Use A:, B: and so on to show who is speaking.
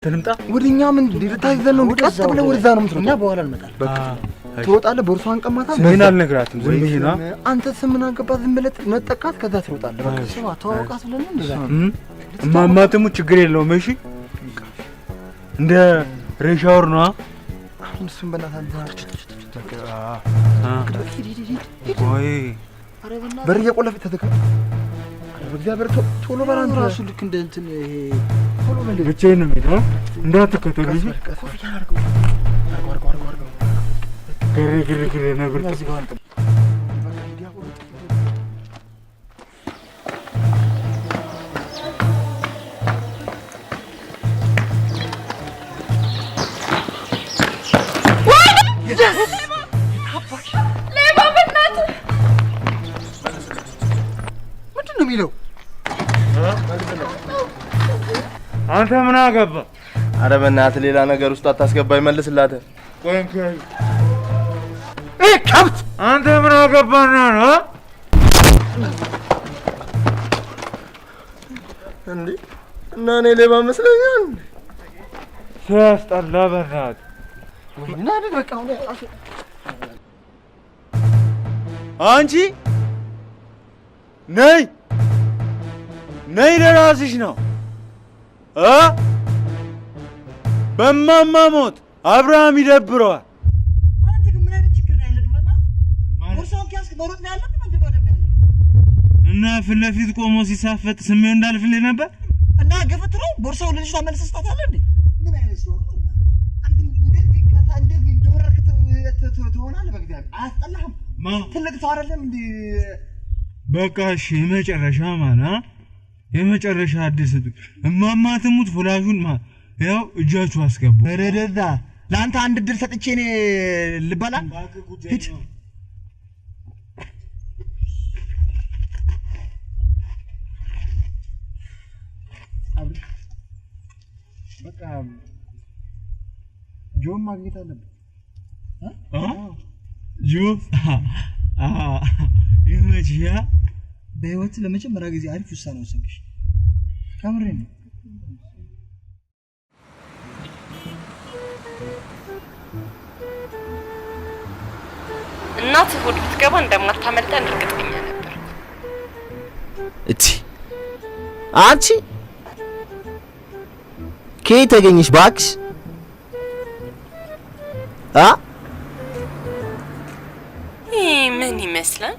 A: ትንምጣ
B: ወደኛ ምን ልታይዘን ነው? ቀጥ ብለህ ወደዛ ነው የምትሮጠው።
C: እኛ በኋላ እንመጣለን።
B: በቃ ትሮጣለህ። ቦርሷን ቀማታ።
A: ስሜን አልነግራትም። ዝም ብዬ ነው።
B: አንተ ስም ምን አገባ? ዝም ብለህ ነጠቃት፣ ከዛ ትሮጣለህ። በቃ
C: ስማ፣ ተዋውቃት ብለን ነው እንደዛ።
A: እማማ ትሙት ችግር የለውም። እሺ እንደ ሬሻወር ነው።
B: አሁን እሱን በእናትህ አንተ
A: ቆይ
B: በር እየቆለፈ ተዘጋ። በእግዚአብሔር ቶሎ በል አንተ
C: ራሱ ልክ እንደ እንትን ይሄ
B: ቶሎ በል።
A: ብቻዬን ነው የምሄደው። እንዳትከተሉ እሺ።
B: ኮፍያ አድርገው አድርገው አድርገው አድርገው።
A: ግር ግር ግር ነብር
C: እዚህ ጋር አንተ
D: ሌባ በእናትህ
B: ምንድን ነው የሚለው?
A: አንተ ምን አገባ?
E: አረ በእናትህ ሌላ ነገር ውስጥ አታስገባኝ። መልስላት።
A: ቆይ
B: ይሄ ከብት
A: አንተ ምን አገባና ነው?
E: እንዴ እና እኔ ሌባ መስለኛል?
A: ሲያስጠላ በእናትህ።
B: ምን አይደል? በቃ አሁን
A: አንቺ ነይ ነይ፣ ለራስሽ ነው እ በእማማ ሞት አብርሃም ይደብረዋል።
C: አንተ ግን ምን አይነት ችግር ነው ያለብህ? በእናትህ ቦርሳውን ከያዝክ መሮጥ ነው ያለብህ፣ መንደባደብ ነው ያለብህ።
A: እና ፊት ለፊት ቆሞ ሲሳፈጥ ስሜው እንዳልፍልህ ነበር።
C: እና ገፈትሮ ቦርሳውን ለልጅቷ መልሰህ ስጣታለህ እንዴ? ምን አይነት ሰው ነው? አንተ እንደዚህ ቀታ እንደዚህ እንደወረድክ ትሆናለህ። በእግዚአብሔር አያስጠላህም? ትልቅ ሰው አይደለም እንዴ?
A: በቃ እሺ፣ የመጨረሻ ማለት የመጨረሻ አዲስ እማማ ትሙት ፍላሹን ያው እጃችሁ አስገቡ።
C: ረደዛ ለአንተ አንድ እድል ሰጥቼ እኔ ልበላ። ሂድ።
B: በቃ ጆን ማግኘት አለብን።
A: ጆ ይመችህ።
C: በህይወት ለመጀመሪያ ጊዜ አሪፍ ውሳኔ ወሰንክሽ። ከምሬ ነው።
D: እናት እሑድ ብትገባ እንደማታመልጠን እርግጠኛ ነበርኩ።
F: እቲ አንቺ ከየት ተገኘሽ እባክሽ? አ
D: ይህ ምን ይመስላል?